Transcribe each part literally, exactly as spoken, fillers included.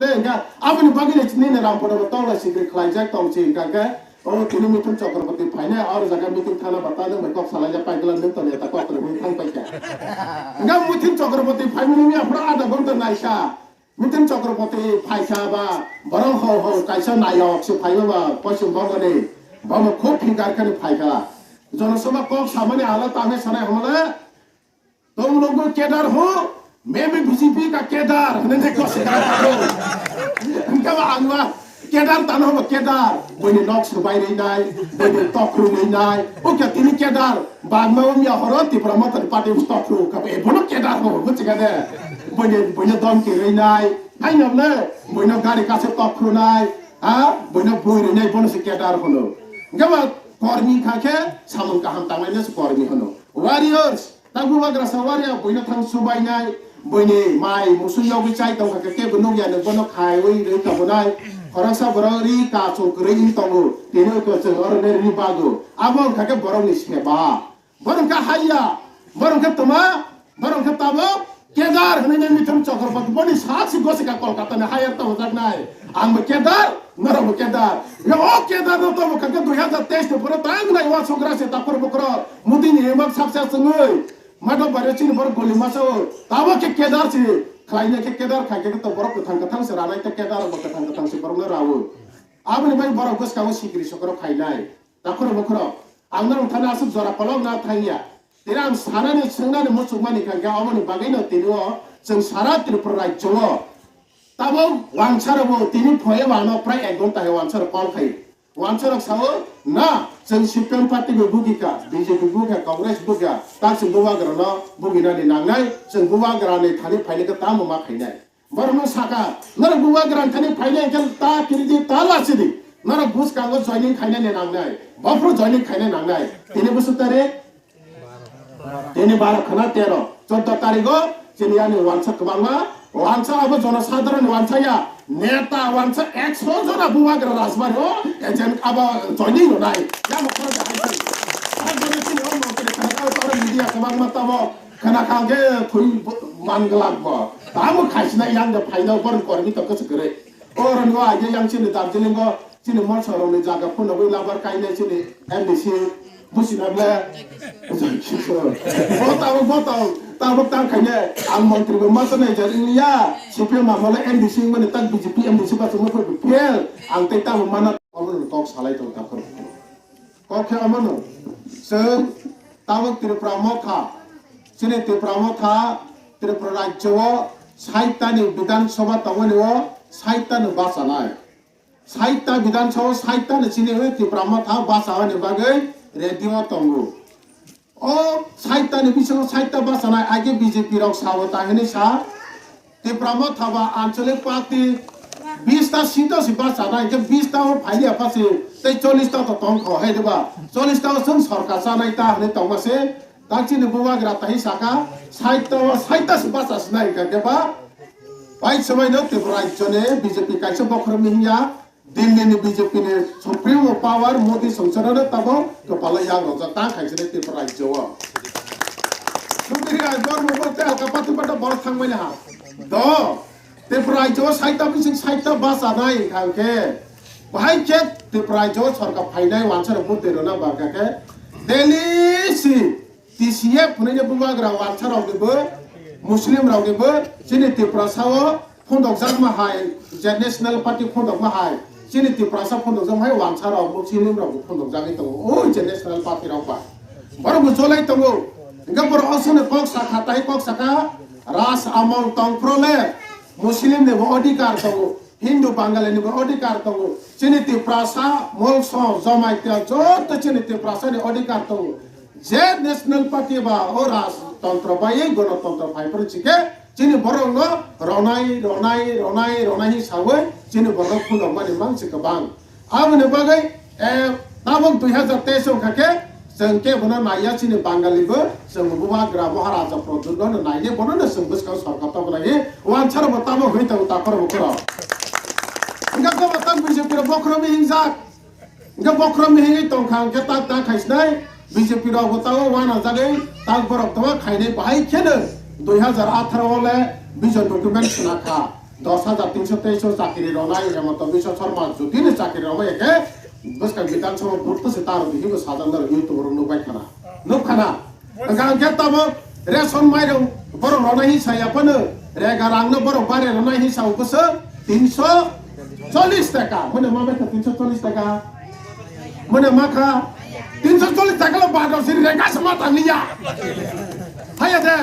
Hwnkha aboni bagwi le chini ne Rampada bo tongla sikri khlaijak tong si hwnkha khe, o tini Mithun Chakraborty phainai, aro jaga meeting thana ba ta nwng bai kok salaijak paikla nwng to neta kok rwui thang paikha. Hwnkha Mithun Chakraborty phaimani miya phra adha ghonta naisa. Mithun Chakraborty phaikha ba borok ho ho kaisa nayok se phaiba ba Poschim Bongo ni. Bomo khub phinkar khani phaikha. Jonosabha kok samani ala tangwi sanai hwnle Tum logo kedar ho, main bhi B J P ka kedar, hwnwi kok se kha kha. Hwnkhe ba ang ma kedar tano bo kedar, boini nok subai rwi nai, boini tokru rwi nai, o khe tini kedar, bagma o miya horo Tipra Motha ni party tokru, kha e bono kedar ho, buchi kha de. Boini, boini domki rwi nai, hai nokle, boino gari kase tokru nai, ha, boino bui rwi nai, bono se kedar hono. Hwnkhe ba kormi kha khe, samung kaham tangnai no se kormi hono. Warriors, Ta bubagra sa waria boino thang subainai, boini mai musu yogwi chai tongkha khe kebo nukya no bono khaiwi rwi tongnai. Khoroksa borok ri kachuk kwrwi wng tongo, tini uko chwng oro ne ri bago. Abo wngkha khe borokni seba. Borok khe haiya, borok khe tma, borok khe tabuk kedar hwnwi nai Mithun Chakraborty boni sak si gosika Kolkata ni haiya tongo jaknai. Ang bo kedar, norok bo kedar. Ya o kedar no tongo kha khe dui hazar teis ni pore tang nai wa sogra se takhor bokro. Mudi ni emak saksa chwngwi. Madok bai chini borok goli masa o. Tabo khe kedar si. Khlaina khe kedar khai khe to borok kwthang kwthang se ranai ta kedar bo kwthang kwthang se borok no rawo. Aboni bai borok bwskango sikri sokro khainai. Takhoro bokhoro. Ang norok thani aswk jora palok na thangya. Tini ang sanani swngnani muchukmani kha khe aboni bagwi no tini o chwng sara Tripura rajyo o. Tabo wansarabo tini phoye ba ano prai ek ghonta he wansaro call khai. Wansarok sao, na, chwng C P M party bo bugika, B J P bugika, Congress bugika, ta chwng bubagrano buginani nangnai, chwng bubagrani thani phailika tamo ma khainai. Borokno saka, norok bubagrani thani phainai khe ta kiridi, ta lasidi, norok bwskango joining khainani nangnai, bophuru joining khainai nangnai. Tini bwswk tarik, Tini baro khana tero, choddo tarigo, chini yani wansa kwbangma, wansa abo jono sadharon wansa ya, neta wansa ekso jona bubagra rajbari o, agent abo joining rwnai, yamo khoro de haisai. Sadharon chini o montri khana ka toro media kwbangma tamo, khana ka ge thui manglak bo. Tamo khaisina yang de phaino boron kormi to kwchwk kwrwi. Oro no aje yang chini Darjeeling o, Chini motha rokni jaga phunugwi labar kainai chini M D C busi nable. Bo tabuk, bo tabuk, tabuk tang khaine ang montri bo masa nai jari ya. C P M amole M D C mani tak B J P M D C ba chuma phai fail. Ang tei tabuk mana obo kok salai tong takhor. Kok khe omo no. Chwng tabuk Tripura motha. Chini Tripura motha Tripura rajyo o saitani Bidhan Sabha tongmani o saitani bachanai. Saita Bidhan Sabha saita ni chini hwnwi Tipra Motha bachawani bagwi ready o tongo. O saita ni bisingo saita bachanai age B J P rok sao ta hwnwi sa. Tipra Motha ba Anchalik Party bista seat o se bachanai, hwnkhe bista o phailiya pha se tei chollish ta to tongkho, hai de ba? Chollish ta o chwng sorkar chanai ta hwnwi tongma se. Tang chini bubagra tahi saka, saita o saita se bacha sinai hwnkha khe ba, bai swmai no Tripura rajyo ni B J P kaisa bokhorok ni hinya, Delhi ni B J P ni supreme power Modi songchar no tabo kwpalo yak rojak tang khaisani Tripura rajyo o. Sumiri rajyo mo bote alka pati pata bor thangmani ha. Do, Tripura rajyo o saita bising saita bacha nai hwnkha khe, bahai khe Tripura rajyo o sorkar phainai wansa rok bwtwi rwna barkha khe, Delhi si T C F hwnwi bubagra wansa rokni bo, Muslim rokni bo, chini Tiprasa o phundokjakma hai, je National Party phundokma hai, chini Tiprasa phundokjakma hai wansa rok, Muslim rok bo phundokjagwi tongo, o je National Party rok ba. Borok bo cholai tongo. Hwnkhe borok aswkni kok sakha, tai kok sakha, Ras Amol tongphuru le Muslim ni bo odhikar tongo. Hindu Bangali ni bo odhikar tongo. Chini Tiprasa, Molso, Jamatia, joto chini Tiprasa ni odhikar tongo. Je National Party ba o rajtontro bai, gonotontro phai phuru chike, chini borok no ronai, ronai, ronai, ronai hi sawi, chini borok phunukmani mansi kwbang. Aboni bagwi, eh, tabuk dui hazar teis wngkha khe, chwng khe bono naiya chini Bangali bo, chwng bubagra Maharaja Pradyut no naile bono no chwng bwskang sorkar tonglahi, wansaro bo tamo hwi tongo takhor bukhoro. Hwnkhe bobo tang B J P rok bokhorokni hingjak. Hwnkhe bokhorokni hingwi tongkha hwnkhe tak tak khaisinai B J P rok bo tamo wanajagwi tak borok tongma khainai bahai kheno dui hazar atharo o le vision document swnakha. Dos hajar tinso teis o chakri ronai Hemanta Biswa Sarma jodi ni chakri romai khe bwskang Bidhan Sabha vote se taro di hibo sajak naro YouTube ro nukbai khana. Nuk khana. Hwnkha hwnkhe tamo ration mairung borok ronai hinsa ya phano rega rang no borok bare ronai hinsa o bwswk tinso chollish taka. Mone ma bai kha tinso chollish taka. Mone ma kha tinso chollish taka lo bador sin rega sama tangliya. Haya de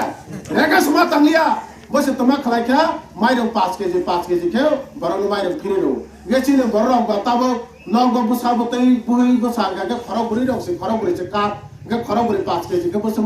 rega sama tangliya. Bo se toma khlai kha, mairung paanch kg, paanch kg khe borokno mairung phiri rw. Nge chini borok rok ba tabuk nogo bwsa bwtwi bwhwi bwsa hwnkha khe khorok bwrwi rok se khorok bwrwi se kap, hwnkhe khorok bwrwi paanch kg khe bwsa